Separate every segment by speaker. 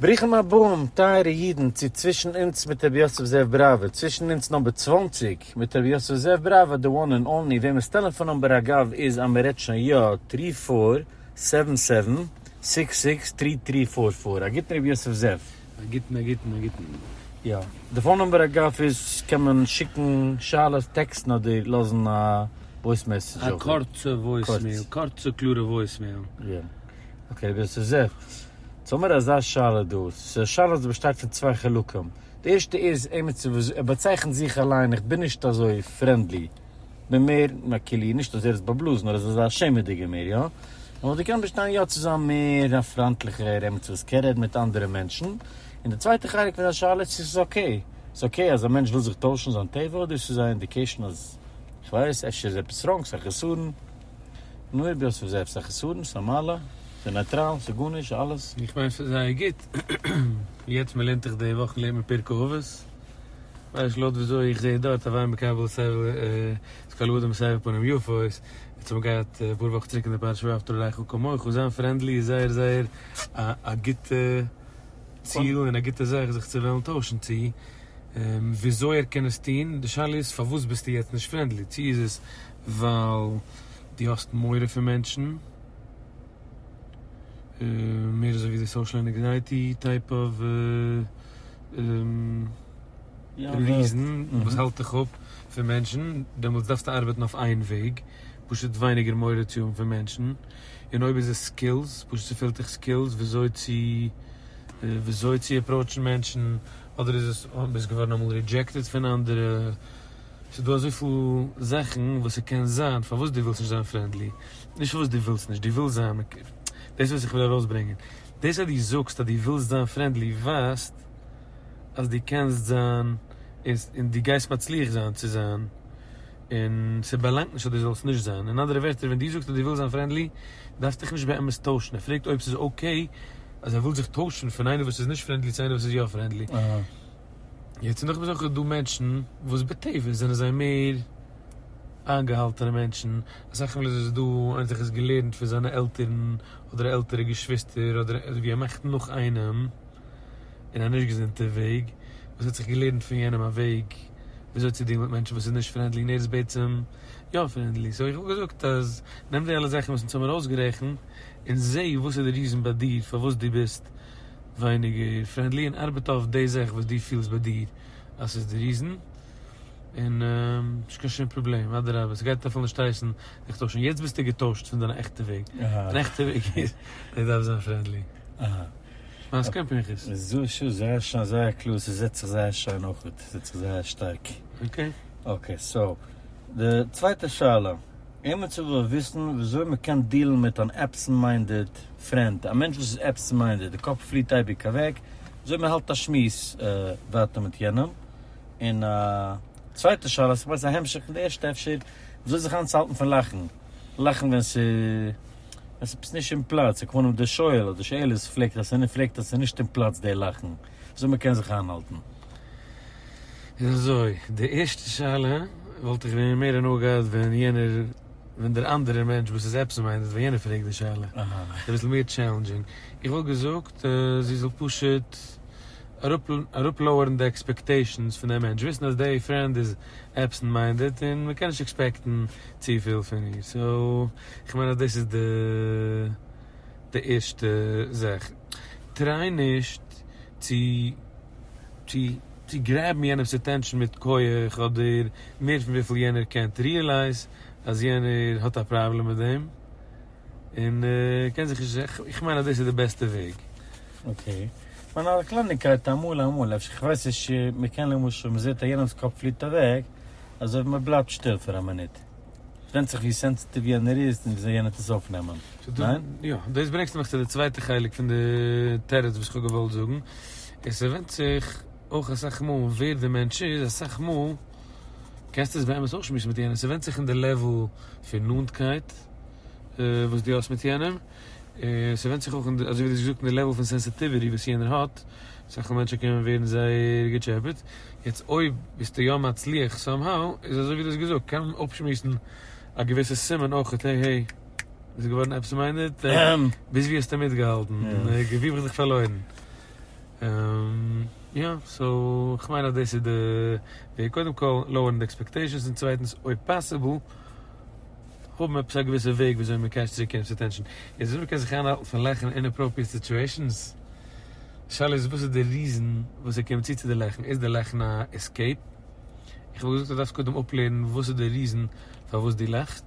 Speaker 1: ברוכים הבאים טייערע אידן צו צווישן אונז מיט רבי יוסף זאב בראווער, צווישן אונז number 20 מיט רבי יוסף זאב בראווער the one and only, וועמענס טעלעפאן number אגב איז אז מען רעדט שוין יא, three four seven seven six six three three four four, א גוטן רבי יוסף זאב.
Speaker 2: א גוטן א גוטן א גוטן.
Speaker 1: יא, די phone number אגב איז קען מען שיקן שאלות, טעקסטן אדער לאזן א voice message
Speaker 2: א קורצע voicemail, קורצע קלארע voicemail.
Speaker 1: יא. okay רבי יוסף זאב, סאו האמיר אזא שאלה דא, ס'איז א שאלה וואס באשטייט פון צוויי חלקים, די ערשטע איז עימיצער וואס ער באצייכנט זיך אליין איך בין נישט אזוי friendly, בין מער נאקילי, נישט אז ער איז באבלאזן נאר ער איז אזא שעמעדיגער מער יא, און וואלט געקענט באשטיין יא צו זיין מער א פריינטליכער עמיצער וואס קען רעדן מיט אנדערע מענטשן, און די צווייטע חלק פון די שאלה איז צו ס'איז okay, ס'איז okay אז א מענטש וויל זיך טוישן זיין טבע אדער ס'איז א indication אז כ'ווייס אפשר איז עפעס wrong, ס'איז א חסרון. נו רבי יוסף זאב, ס'איז א חסרון? ס'איז א מעלה? ס'איז נייטראל? ס'איז גארנישט? ס'איז אלעס?
Speaker 2: איך מיין ס'איז זייער גוט. יעצט מ'לערנט דאך די וואך לערנט מען פרקי אבות. ווייסט לויט וויאזוי איך זעה דארט הווי מקבל את כל האדם בסבר פנים יפות. יעצט האט מען געהאט אפאר וואכן צוריק אין די פרשה ואהבת לרעך כמוך. זיין friendly איז זייער זייער א גוטע ציל און א גוטע זאך זיך צו וועלן טוישן צו. וויאזוי ער קען עס טון. די שאלה איז פארוואס ביסטו יעצט נישט friendly? צו איז עס ווייל דו האסט מורא פון מענטשן, מער אזוי ווי די social anxiety type of reason וואס האלט דיך אפ פון מענטשן, דעמאלטס דארפסטו ארבעטן אויף איין וועג, פשוט ווייניגער מורא צו האבן פון מענטשן, און אויב איז עס skills, פשוט ס'פעלט דיך skills וויאזוי צו וויאזוי צו approach ן מענטשן, אדער איז עס ביסט געווארן אמאל rejected פון אנדערע. ס'איז דא אזויפיל זאכן וואס ס'קען זיין פארוואס דו ווילסט נישט זיין friendly, נישט פארוואס דו ווילסט נישט, דו ווילסט זיין, דאס איז וואס איך וויל ארויסברענגען, דאס אז דו זאגסט אז דו ווילסט זיין friendly ווייזט אז דו קענסט זיין און דו גייסט מצליח זיין צו זיין, און ס'באלאנגט נישט אז דו זאלסט נישט זיין, אין אנדערע ווערטער ווען דו זאגסט אז דו ווילסט זיין friendly דארפסטו דיך נישט באמת טוישן, ער פרעגט אויב ס'איז okay אז ער וויל זיך טוישן פון איינער וואס איז נישט friendly צו איינער וואס איז יא friendly. יעצט איז נאך בסך דא מענטשן וואס בטבע זענען זיי מער איינגעהאלטענע מענטשן, אסאך מאל איז עס דא איינער האט זיך עס געלערנט פון זיינע עלטערן אדער עלטערע געשוויסטער אדער אזוי ווי ער מאכט נאך איינעם אין א נישט געזונטע וועג וואס האט זיך געלערנט פון יענעם א וועג וויאזוי צו deal ן מיט מענטשן וואס איז נישט friendly און ער איז בעצם יא friendly, so איך וואלט געזאגט אז נעם די אלע זאכן וואס אונז האבן ארויסגערעכנט און זע וואס איז די reason ביי דיר פארוואס דו ביסט ווייניגער friendly און ארבעט אויף די זאך וואס דו פילסט ביי דיר אז ס'איז די reason, און נישט קיין שום פראבלעם, אדרבה ס'גייט אפילו נישט הייסן זיך טוישן, יעצט ביסטו געטוישט פון דיין עכטע וועג, דיין עכטע וועג איז אז דו דארפסט זיין friendly. מסכים פנחס?
Speaker 1: זייער שיין זייער קלאר, ס'זעצט זיך זייער שיין אויכעט, ס'זעצט זיך זייער שטארק.
Speaker 2: okay.
Speaker 1: okay so די צווייטע שאלה. עימיצער וויל וויסן וויאזוי מען קען deal ן מיט אן absent minded friend, א מענטש וואס איז absent minded, די קאפ פליט אייביג אוועק, וויאזוי מען האלט א שמועס ווייטער מיט יענעם, און א צווייטע שאלה, כ'מיין ס'איז א המשך פון די ערשטע אפשר, וויאזוי זיך איינצוהאלטן פון לאכן, לאכן ווען ס'איז ווען ס'איז עפעס נישט אין פלאץ, עכ"פ די שואל אדער שואלת פרעגט אז ס'פרעגט אז ס'איז נישט אין פלאץ די לאכן, וויאזוי מען קען זיך איינהאלטן.
Speaker 2: איז אזוי, די ערשטע שאלה וואלט איך ווען מער הנאה געהאט ווען יענער, ווען דער אנדערער מענטש וואס איז absent minded ווען יענער פרעגט די שאלה. ס'איז אביסל מער challenging. איך וואלט געזאגט זי זאל פשוט אראפ lower ן די expectations פון דעם מענטש, וויסן אז די friend איז absent minded און מ'קען נישט expect ן צופיל פון איר. so, איך מיין אז דאס איז די די ערשטע זאך. try נישט צו צו צו grab ן יענעמ'ס attention מיט כח אדער מער פון וויפיל יענער קען, realize אז יענער האט א פראבלעם מיט דעם און קען זיך נישט, איך מיין אז דאס איז די בעסטע וועג.
Speaker 1: okay. כ'מיין א קלייניגקייט אמאל אמאל אפשר כ'ווייס נישט מ'קען למשל מ'זעט אז יענעמ'ס קאפ פליט אוועק אזוי ווי מ'בלייבט שטיל פאר א מינוט. ס'ווענדט זיך ווי sensitive יענער איז און וויאזוי יענער טוט עס אויפנעמען. ניין?
Speaker 2: יא, דאס ברענגסטו מיך צו די צווייטע חלק פון די תירוץ וואס כ'האב געוואלט זאגן. עס ווענדט זיך אויך אסאך מאל ווער די מענטש איז, אסאך מאל קענסטו עס באמת אויך שמועסן מיט יענעם, ס'ווענדט זיך אין די level פון נאנטקייט וואס דו האסט מיט יענעם, און ס'ווענדט זיך אויך אין די, אזוי ווי דו האסט געזאגט, אין די level פון sensitivity וואס יענער האט, אסאך מאל מענטשן קענען ווערן זייער געטשעפעט, יעצט אויב ביסטו יא מצליח somehow, איז אזוי ווי דו האסט געזאגט, קען מען אפשמועסן א געוויסע סימן אויך, hey hey, ביסט געווארן absent minded? ביז ווי האסטו מיטגעהאלטן? ווי האב איך דיך פארלוירן? יא, so כ'מיין אז דאס איז די וועג, קודם כל lower ן די expectations און צווייטנס אויב possible האבן עפעס א געוויסע וועג וויאזוי מען catch ט צוריק יענעמ'ס attention. יעצט וויאזוי מ'קען זיך איינהאלטן פון לאכן אין inappropriate situations, די שאלה איז וואס איז די reason וואס ער קומט צו צו די לאכן, איז די לאכן א escape? איך וואלט געזאגט אז דארפסט קודם אפלערנען וואס איז די reason פארוואס דו לאכסט,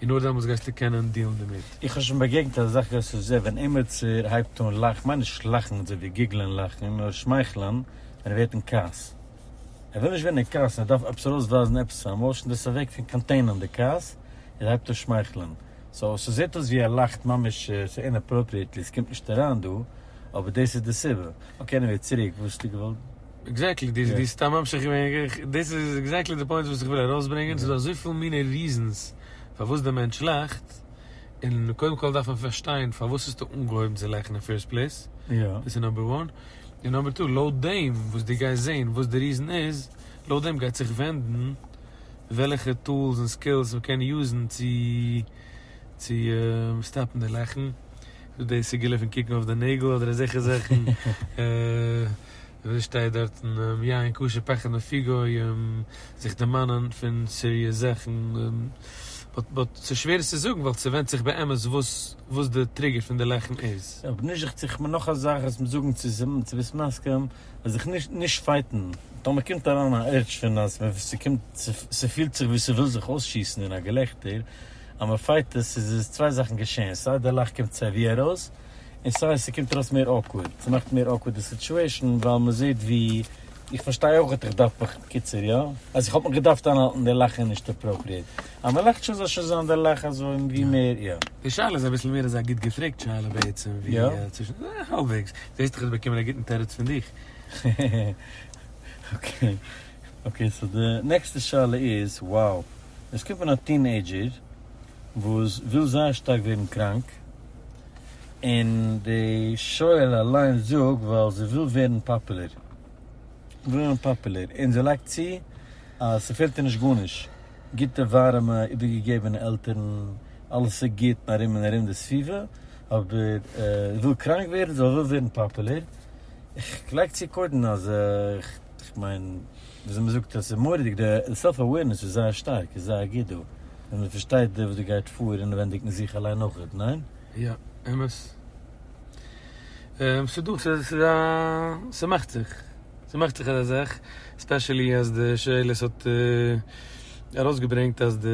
Speaker 2: און נאר דעמאלטס גייסטו קענען deal ן דערמיט.
Speaker 1: איך האב שוין באגעגנט אזא זאך יוסף זאב, ווען עימיצער הייבט אן לאכן, כ'מיין נישט לאכן אזוי ווי גיגלען לאכן, נאר שמייכלען ווען ער ווערט אין כעס. ער וויל נישט ווערן אין כעס, ער דארף עפעס ארויסווייזן עפעס א emotion, דאס איז א וועג פון contain ען די כעס, ער הייבט אן שמייכלען. so ס'זעט אויס ווי ער לאכט ממש ס'איז inappropriately, ס'קומט נישט אריין דא, אבער דאס איז די סיבה. okay anyway צוריק, וואס האסטו געוואלט?
Speaker 2: Exactly, דו האסט סתם ממשיך געווען, דאס איז exactly די point וואס איך וויל ארויסברענגען, ס'איז דא אזויפיל מיני reasons פארוואס די מענטש לאכט, און קודם כל דארף מען פארשטיין פארוואס האסטו אנגעהויבן צו לאכן אין first place, דאס איז number one, און number two, לויט דעם וואס דו גייסט זען וואס די reason איז, לויט דעם גייט זיך ווענדן וועלכע tools און skills מ'קען use ן צו צו stop ן די לאכן, ס'דא די סגולה פון קוקן אויף די נעגל אדער אזעלכע זאכן. ווי שטייט דארטן יין כשר פחד מפיגו, זיך דערמאנען פון serious זאכן, but but ס'איז שווער צו זאגן ווייל ס'ווענדט זיך באמת וואס וואס די trigger פון די לאכן איז.
Speaker 1: אבער נישט זיך צו כ'מיין נאך א זאך אז מ'זאגן צו צו ביסט מסכים אז זיך נישט נישט fight ן טאמער קומט אריין א urge פון אז ס'קומט ס'פילט זיך ווי ס'וויל זיך אויסשיסן אין א געלעכטער אז מ'פייט עס איז עס צוויי זאכן געשען סיי די לאך קומט סיי ווי ארויס און סיי ס'קומט ארויס מער awkward, ס'מאכט מער awkward די situation ווייל מ'זעט ווי, איך פארשטיי אויך איך דארף מיך, קיצור יא, אז איך האב מיך געדארפט איינהאלטן די לאך איז נישט appropriate, אז מ'לאכט שוין זאל שוין זיין די לאך אזוי ווי מער יא.
Speaker 2: די שאלה איז אביסל מער אזא גוט געפרעגט שאלה בעצם ווי צווישן, האלבוועגס, זעסט איך האב באקומען א גוטן תירוץ פון דיך.
Speaker 1: Okay okay so די נעקסטע שאלה איז, wow, עס קומט פון א teenager וואס וויל זייער שטארק ווערן קראנק, און די שואל אליין זאגט ווייל זי וויל ווערן פאפולער, וויל ווערן פאפולער, און זי לייגט צו אז ס'פעלט איר נישט גארנישט, גוטע ווארעמע איבערגעגעבענע עלטערן, אלעס איז גוט ארום און ארום די סביבה, אבער זי וויל קראנק ווערן, זי וויל ווערן פאפולער, איך לייג צו קודם אז איך מיין וויאזוי מ'זאגט עס איז מורא'דיג, די self awareness איז זייער שטארק, איז זייער גוט דא, ווען מ'פארשטייט וואס דא גייט פאר אינעווענדיג אין זיך אליין אויכעט, ניין?
Speaker 2: יא, אמת. ס'דא, ס'איז א, ס'מאכט זיך. ס'מאכט זיך אזא זאך, especially אז די שאלות האט ארויסגעברענגט אז די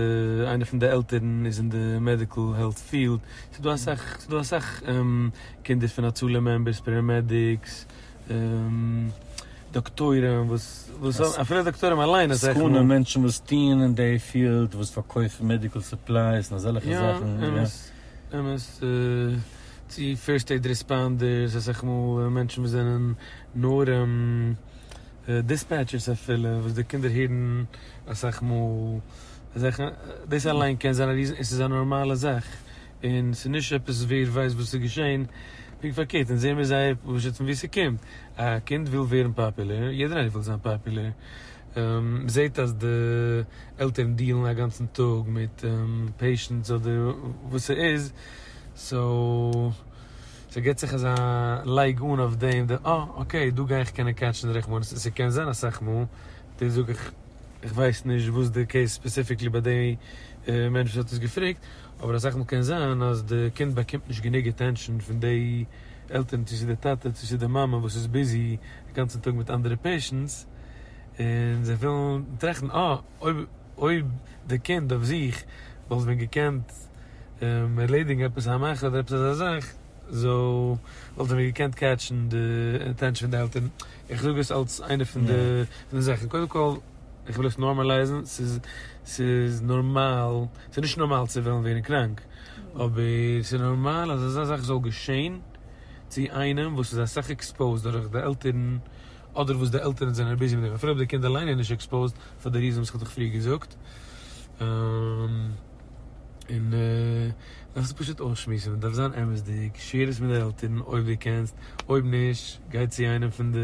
Speaker 2: איינע פון די עלטערן איז אין די medical health field. ס'דא אסאך, ס'דא אסאך קינדער פון הצלה members, paramedics, דאקטוירים וואס וואס אפילו דאקטוירים אליין אסאך מאל.
Speaker 1: עסקנים, מענטשן וואס טוען אין די field, וואס פארקויפן medical supplies און אזעלכע זאכן.
Speaker 2: יא, אמת, אמת. צו first aid responders, אסאך מאל מענטשן וואס זענען נאר dispatchers אפילו, וואס די קינדער הערן אסאך מאל אזעלכע, דאס אליין קען זיין א reason, און ס'איז א נארמאלע זאך. און ס'איז נישט עפעס ווער ווייסט וואס איז געשען, פונקט פארקערט, אונז זעען מיר זייער פשוט פון וואו ס'קומט, א קינד וויל ווערן פאפולער, יעדער איינער וויל זיין פאפולער, מ'זעט אז די עלטערן deal ן א גאנצן טאג מיט patients אדער וואס ס'איז, so ס'געט זיך אזא לייג אן אויף דעם, די אה okay דא גיי איך קענען catch ן די רחמנות, און ס'קען זיין אסאך מאל, דאס זאג איך, איך ווייס נישט וואס די case specifically ביי די מענטש וואס האט עס געפרעגט, אבער אסאך מאל קען זיין אז די קינד באקומט נישט גענוג attention פון די עלטערן, צו ס'איז די טאטע צו ס'איז די מאמע וואס איז busy די גאנצן טאג מיט אנדערע patients, און זיי ווילן טראכטן אה, אויב אויב די קינד אויף זיך וואלט ווען געקענט ערלעדיגן עפעס א מחלה אדער עפעס אזא זאך, so וואלט ער ווען געקענט catch ן די attention פון די עלטערן. איך זאג עס אלס איינע פון די זאכן. קודם כל, איך וויל עס normalize ן, ס'איז ס'איז נארמאל, ס'איז נישט נארמאל צו וועלן ווערן קראנק, אבער ס'איז נארמאל אז אזא זאך זאל געשען צו איינעם וואס איז אסאך exposed דורך די עלטערן, אדער וואס די עלטערן זענען busy מיט דעם, אפילו אויב די קינד אליין איז נישט exposed פאר די reason וואס איך האב דיך פריער געזאגט. און דארפסט פשוט אויסשמועסן, מען דארף זיין אמת'דיג, share עס מיט די עלטערן אויב דו קענסט, אויב נישט, גיי צו איינעם פון די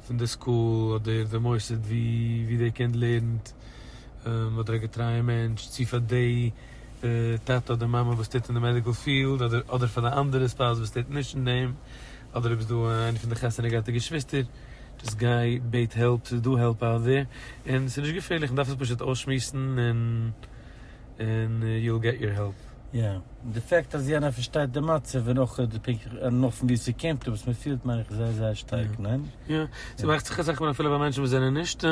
Speaker 2: פון די school אדער די מוסד ווי די קינד לערנט, אדער א געטרייע מענטש, צו פאר די טאטע אדער מאמע וואס טוט אין די medical field, אדער אדער פאר די אנדערע spouse וואס טוט נישט אין דעם. אדער אויב איז דא איינער פון די חתונה געהאטע געשוויסטער, just גיי בעט help, ס'איז דא help out there, און ס'איז נישט געפערליך, מ'דארף עס פשוט אויסשמועסן און און you'll get your help.
Speaker 1: יא, און די fact אז יענער פארשטייט די מצב און אויך די פונקט און נאך פון ווי ס'קומט און וואס מ'פילט מיין איך זייער זייער שטארק, ניין?
Speaker 2: יא, ס'מאכט זיך אסאך מאל אפילו ביי מענטשן וואס זענען נישט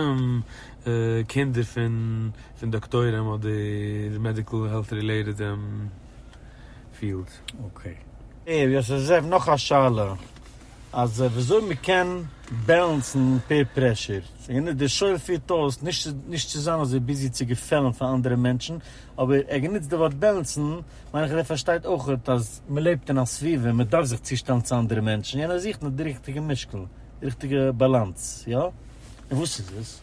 Speaker 2: קינדער פון פון דאקטוירים אדער medical health related field.
Speaker 1: Okay. אה, יוסף זאב, נאך א שאלה. אז וויאזוי מ'קען balance ן peer pressure. און דער שואל פירט אויס, נישט נישט צו זיין אזוי busy צו געפעלן פאר אנדערע מענטשן, אבער ער גענוצט די ווארט balance ן, מיין איך אז ער פארשטייט אויכעט אז מ'לעבט אין א סביבה און מ'דארף זיך צושטעלן צו אנדערע מענטשן, יענער זוכט נאר די ריכטיגע משקל, די ריכטיגע באלאנס, יא? און וואס איז עס?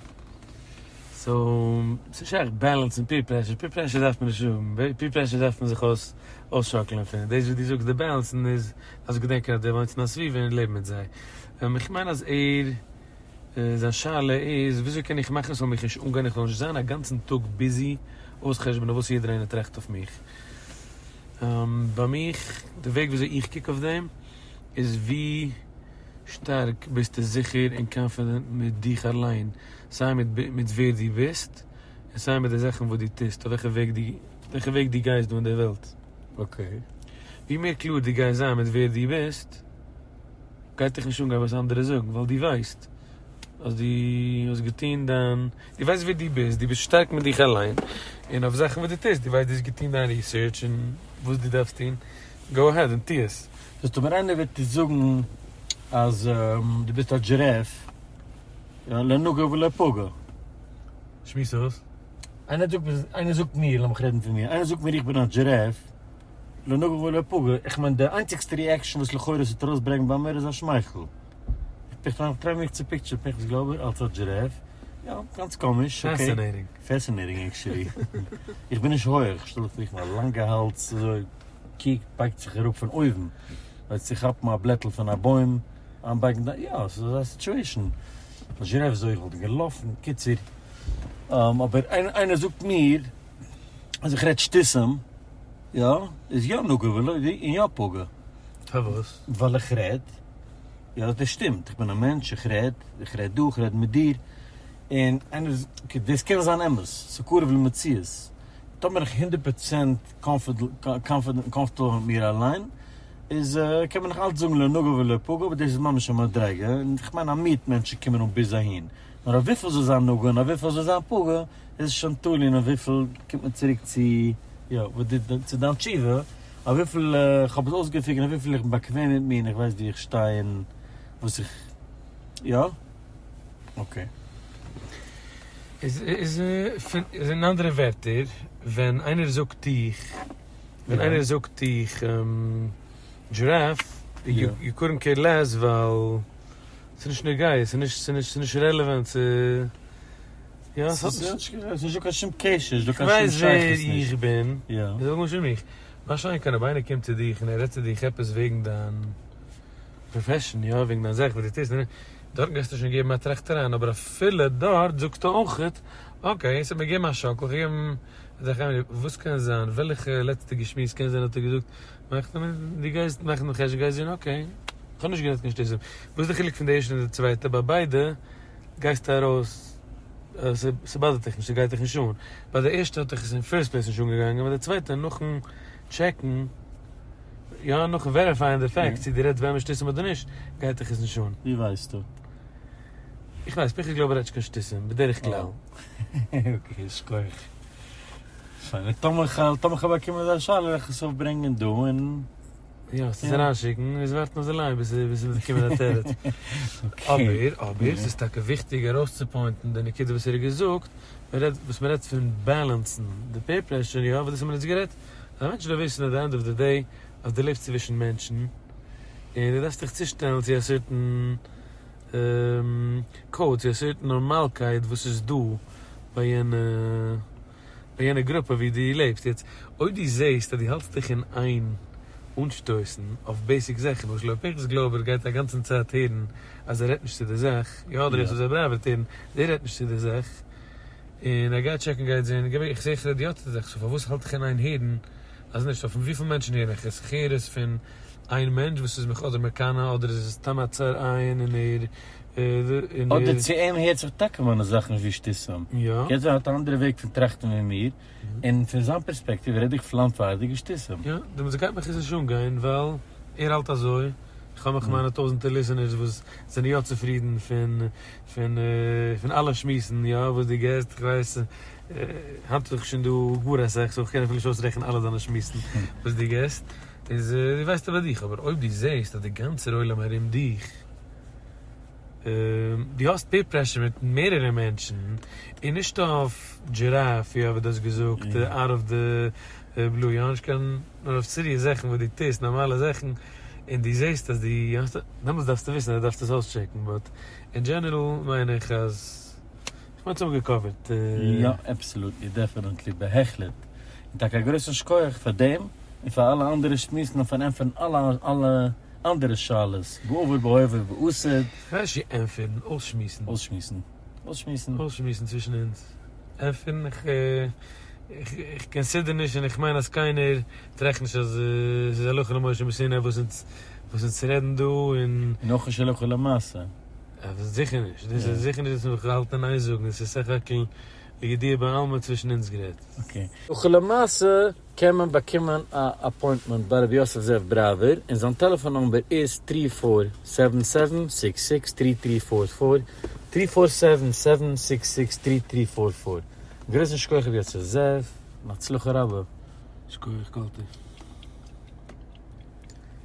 Speaker 2: So, ס'איז שייך balance ן peer pressure, peer pressure דארף מען נישט האבן, peer pressure דארף מען זיך אויס אויסשאקלען פון, דאס וואס דו זאגסט די balance ן איז, דארפסט געדענקען אז דו וואוינסט אין א סביבה און לעב מיט זיי. איך מיין אז ער, זיין שאלה איז וויאזוי קען איך מאכן ס'זאל מיך נישט אנגיין, איך זאל נישט זיין א גאנצן טאג busy אויסחשבונען וואס יעדער איינער טראכט אויף מיך. ביי מיך, די וועג וויאזוי איך קוק אויף דעם, איז ווי שטארק ביסטו זיכער און confident מיט דיך אליין, סיי מיט מיט ווער דו ביסט, און סיי מיט די זאכן וואס דו טוסט, אויף וועלכע וועג דו, וועלכע וועג דו גייסט דא אין דער וועלט.
Speaker 1: Okay.
Speaker 2: ווי מער קלאר דו גייסט זיין מיט ווער דו ביסט, גייט דיך נישט אנגיין וואס אנדערע זאגן, ווייל דו ווייסט אז דו האסט געטון דיין, דו ווייסט ווער דו ביסט, דו ביסט שטארק מיט דיך אליין, און אויף זאכן וואס דו טוסט, דו ווייסט דו האסט געטון דיין research און וואס דו דארפסט טון, go ahead און טו עס.
Speaker 1: דאס טאמער איינער וועט דיר זאגן אז דו ביסט א giraffe, יא, לא נגע ולא פגע.
Speaker 2: שמועס אויס.
Speaker 1: איינער זאגט, איינער זאגט מיר, לאמיך רעדן פון מיר, איינער זאגט מיר איך בין א giraffe, לא נגע ולא פגע, איך מיין די איינציגסטע reaction וואס לכאורה ס'וועט ארויסברענגן ביי מיר איז א שמייכל. איך try מיך צו picture ן פנחס גלויבער אלס א giraffe, יא, גאנץ קאמיש, okay.
Speaker 2: Fascinating.
Speaker 1: Fascinating actually. איך בין נישט הויעך, שטעל דיך פאר איך האב א לאנגע האלז, אזוי קוקט, בייגט זיך אראפ פון אויבן, ווייסט צו כאפן א בלעטל פון א בוים, איינבייגן די, יא, ס'איז אזא situation. א giraffe אזוי, איך וואלט געלאפן, קיצור. אבער איינער זאגט מיר אז איך רעד שטותים, יא, איז יא נגע ולא און יא פגע.
Speaker 2: פארוואס?
Speaker 1: ווייל איך רעד, יא דאס שטימט, איך בין א מענטש, איך רעד, איך רעד דא, איך רעד מיט דיר, און איינער זאגט, okay, דאס קען זיין אמת, ס'איז קרוב למציאות. טאמער איך 100% comfortable מיט מיר אליין, איז קען מען נאך אלץ זאגן לא נגע ולא פגע, אבער דאס איז ממש א מדריגה, און איך מיין א מיעוט מענטשן קומען אן ביז אהין. נאר אויף וויפיל זאל זיין נגע און אויף וויפיל זאל זיין פגע, איז שוין תלוי און אויף וויפיל קומט מען צוריק צו, יא, צו דיין תשובה, אויף וויפיל איך האב עס אויסגע figure ט און אויף וויפיל איך בין באקוועם מיט מיר און איך ווייס וואו איך שטיי און וואס איך, יא? Okay.
Speaker 2: איז איז איז אין אנדערע ווערטער, ווען איינער זאגט דיך, ווען איינער זאגט דיך giraffe, you couldn't care less ווייל ס'איז נישט נוגע, ס'איז נישט ס'איז נישט relevant צו יא ס'האט
Speaker 1: נישט. ס'איז נישטא קיין שום קשר, נישטא קיין שום שייכות נישט.
Speaker 2: איך ווייס ווער איך בין, איך זאג נישט מיך. מה שאין כן אויב איינער קומט צו דיך און ער רעדט צו דיך עפעס וועגן דיין profession, יא, וועגן דיין זאך וואס דו טוסט, דארט גייסטו שוין געבן א טראכט אריין, אבער אפילו דארט זאגסטו אויכעט, okay, עס האט מיר געגעבן א שאקל, איך געב זיך איין, וואס קען זיין, וועלכע לעצטע געשמועס קען זיין האט ער געזאגט, מאכט דו גייסט מאכן דעם חשבון, גייסט זען, okay, איך האב נישט גערעדט קיין שטותים, וואס איז די חילוק פון די ערשטע און די צווייטע, ביי ביידע גייסטו ארויס, ס' bother ט דיך נישט, ס'גייט דיך נישט אן, ביי די ערשטע האט דיך עס אין first place נישט אנגעגאנגען, ביי די צווייטע נאכן check ן, יא, נאכן verify ען די facts צו דו רעדסט באמת שטותים אדער נישט, גייט דיך עס נישט אן.
Speaker 1: ווי ווייסטו?
Speaker 2: איך ווייס, פנחס גלויבער רעדט נישט קיין שטותים, בדרך כלל.
Speaker 1: Okay, שכוח. פיין, טאמער כ'האב באקומען אזא שאלה וועל איך עס אויפברענגען דא און.
Speaker 2: יא, ס'איז אריינשיקן, מ'מוז ווארטן אויף די line ביז ס'וועט קומען א תירוץ. אבער, אבער, ס'איז טאקע וויכטיג ארויסצו point ן די נקודה וואס ער האט געזאגט, מ'רעדט, וואס מ'רעדט פון balance ן די peer pressure, יא, וואס דאס האבן מיר יעצט גערעדט, אז א מענטש דארף וויסן at the end of the day אז דו לעבסט צווישן מענטשן, און דו דארפסט דיך צושטעלן צו א certain code, צו א certain נארמאלקייט וואס איז דא ביי יענע ביי יענע גרופע ווי דו לעבסט. יעצט אויב דו זעסט אז דו האלטסט דיך אין איין אנשטויסן אויף basic זאכן, למשל אויב פנחס גלויבער גייט א גאנצן צייט הערן אז ער רעדט נישט צו די זאך, יא אדער יוסף זאב ברייער וועט הערן דער רעדט נישט צו די זאך, און ער גייט check ן גייט זען, איך זע איך רעד יא צו די זאך, so פארוואס האלט איך אין איין הערן אז נישט? אויף וויפיל מענטשן הער איך עס? איך הער עס פון. איין מענטש וואס איז מיך אדער מקנא אדער איז עס סתם א צר עין און ער און
Speaker 1: אדער צו אים הערט זיך טאקע מיינע זאכן ווי שטותים.
Speaker 2: יא.
Speaker 1: קען זיין ער האט א אנדערע וועג פון טראכטן ווי מיר, און פון זיין פערספעקטיוו רעד איך פלאם-פייערדיגע שטותים.
Speaker 2: יא, דעמאלטס גייט מיך עס נישט אנגיין ווייל ער האלט אזוי, איך האב מיך מיינע טויזענטער listeners וואס זענען יא צופרידן פון פון פון אלע שמועסן יא וואס דו געסט, איך ווייס היינט איז דאך שוין דא גאר אסאך so איך קען אפילו נישט אויסרעכענען אלע דיינע שמועסן וואס דו געסט, איז דו ווייסט איבער דיך, אבער אויב דו זעסט אז די גאנצער עולם ארום דיך, דו האסט peer pressure מיט מערערע מענטשן, און נישט אויף דזשיראף, יא ווי דו האסט געזאגט, out of the blue, יא, נישט קיין, נאר אויף serious זאכן וואס דו טוסט, נארמאלע זאכן, און דו זעסט אז דו האסט, דעמאלטס דארפסטו וויסן אז דו דארפסט עס אויסטשעקן, but אין general מיין איך אז, איך מיין צו האבן געקאווערט.
Speaker 1: יא, absolutely, definitely, בהחלט. און טאקע א גרויסן שכוח פאר דעם, און פאר אלע אנדערע שמועסן און פארן ענטפערן אלע אלע אנדערע שאלות, בעבר בהווה ובעתיד.
Speaker 2: כ'ווייס נישט צו ענטפערן, אויסשמועסן.
Speaker 1: אויסשמועסן. אויסשמועסן.
Speaker 2: אויסשמועסן צווישן אונז. ענטפערן, איך איך consider נישט און איך מיין אז קיינער טראכט נישט אז ס'איז הלכה למשה מסיני וואס אונז וואס אונז רעדן דא און.
Speaker 1: און אויך נישט הלכה למעשה.
Speaker 2: זיכער נישט. דאס איז זיכער נישט וואס מ'האט געהאלטן אין איין זאגן. עס איז סך הכל לידיעה בעלמא צווישן אונז גערעדט.
Speaker 1: Okay. הלכה למעשה קען מען באקומען א appointment ביי רבי יוסף זאב בראווער און זיין טעלעפאן נומבער איז three four seven seven six six three three four four, three four seven seven six six three three four four. גרויסן שכוח רבי יוסף זאב, און הצלחה רבה.
Speaker 2: שכוח כל טוב.